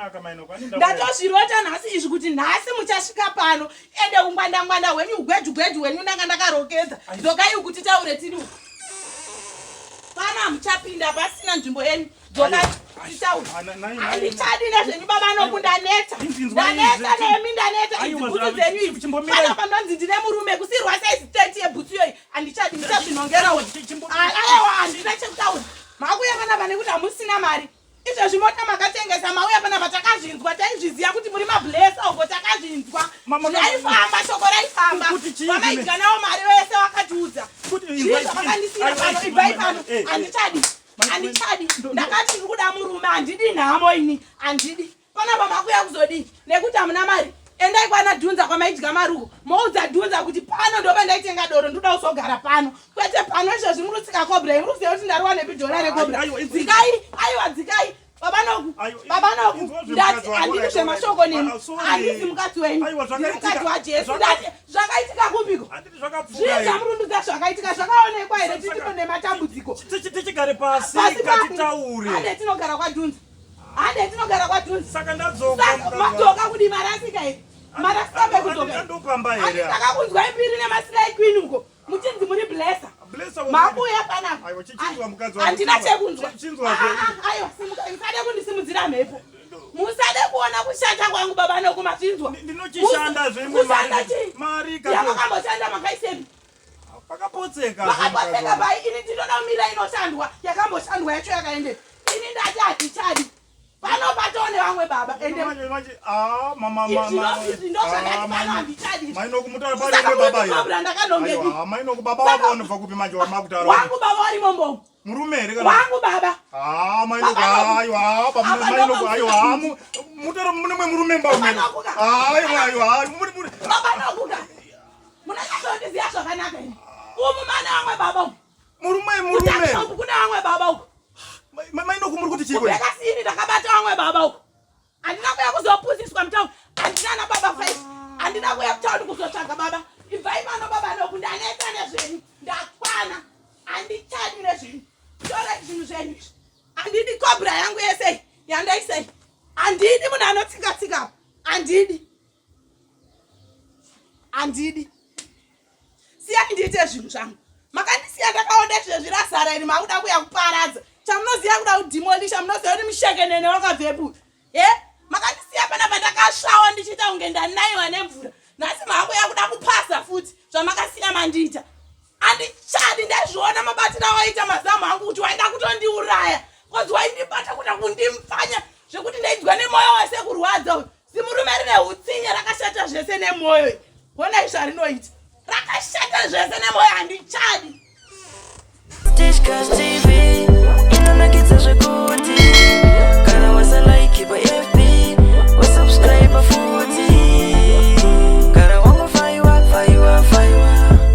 Zvakanaka mainoko. Ani ndauya. Ndatozvirota nhasi izvi kuti nhasi muchasvika pano ende ungwandangwanda hwenyu ugweju gweju hwenyu ndanga ndakarokedza. Dzokai uku titaure tiri uku. Pano hamuchapinda pasina nzvimbo yenyu. Dzokai titaure. Handichadi nezvenyu baba Noku ndaneta. Ndaneta nemi ndaneta idzi bhutsu dzenyu idzi. Pana pandonzi ndine murume kusirwa size 30 yebhutsu iyoyi handichadi ndichazvinongera uyu. Aiwa handina chekutaura. Makuya panapa nekuti hamusina mari. Izvezvi mota makatengesa mauya panapa takazvinzwa taizviziva kuti muri mablesa uko takazvinzwa. Zvaifamba shoko raifamba. Vamaidya nawo mari vese vakatiudza. Zvii zvakandisiira pano ibvai pano eh, eh. handichadi. Handichadi. Ndakati ndiri kuda murume handidi nhamo ini handidi. Panapa makuya kuzodii nekuti hamuna mari endai kwana dhunza kwamaidya mari uko moudza dhunza kuti pano ndopandaitenga doro ndoda kuzogara pano kwete pano izvozvi muri kutsika kobra muri kuziva kuti ndariwanepi dhora rekobra dzikai aiwa dzikai baba noku baba noku ndati handidi zvemashoko nemi handisi mukadzi wenyu ndiri mukadzi wajesu ndati zvakaitika kupiko zvii zvamurundudza zvakaitika zvakaonekwa here titipo nematambudziko tichigare pasi katitaure hande tinogara kwadhunza Hande tinogara kwaTunzi. Saka ndadzoka. Madzoka kudi marasika here? Marasika pekudzoka. Ndopamba here? Ndakakunzwa ipiri nemasilai queen uko. Muchinzi muri blesser. Blesser. Makuya panapa. Aiwa chichinzwa mukadzi wangu. Handina chekunzwa. Chinzwa. Ah, ah, aiwa simuka musade kundisimudzira mhepo. Musade kuona kushata kwangu baba nokumazvinzwa. Ndinochishanda zvemwe mari. Mari kana. Yamakamboshanda makaisepi? Pakapotseka. Pakapotseka pai ini ndinoda kumira inoshandwa yakamboshandwa yacho yakaendepi ini ndati hatichadi pano patoo nevamwe baba ende ah, izvi ndozvakati pano handichadi mainoku baba wako vanobva kupi manje wamakutaura wangu baba wari mombomo murume here kana wangu baba ah mainoku aiwa baba mainoku aiwa mutoro mune mwe murume mba aiwa aiwa muri muri baba nokuka Munonyatsondiziva zvakanaka ini. Umu mane vamwe baba umu. Murume murume. Umu kune vamwe baba uku. Mai ndoku muri kuti chiko? Kubeka sini ndakabata vamwe baba uku. Handina kuya kuzopusiswa mutown. Handina na baba five. Handina kuya kutown kuzotsvaga baba. Ibvai pano baba noku ndaneta nezvenyu. Ndakwana. Handichadi nezvenyu. Torai zvinhu zvenyu izvi. Handidi cobra yangu yese yandaisei. Handidi munhu anotsika tsika. Handidi. Handidi. Siyai ndiite zvinhu zvangu. Makandisiya ndakaonda izvezvi razara iri makuda kuya kuparadza. Chamunoziva kuda kudemolisha munoziva kuti mushekenene wakabvepi. Eh? Makandisiya panapa ndakasvawa ndichiita kunge ndanaiwa nemvura. Nhasi makuya kuda kupasa futi zvamakasiya mandiita. Andichadi ndaizviona mabatiro awaita mazamu angu kuti waida kutondiuraya. Kozi waindibata kuda kundimfanya zvekuti ndainzwa nemoyo wese kurwadza uyu. Zimurume rine hutsinye rakashata zvese nemoyo. Honai zvarinoita. Rakashata zvese nemoyo handichadi.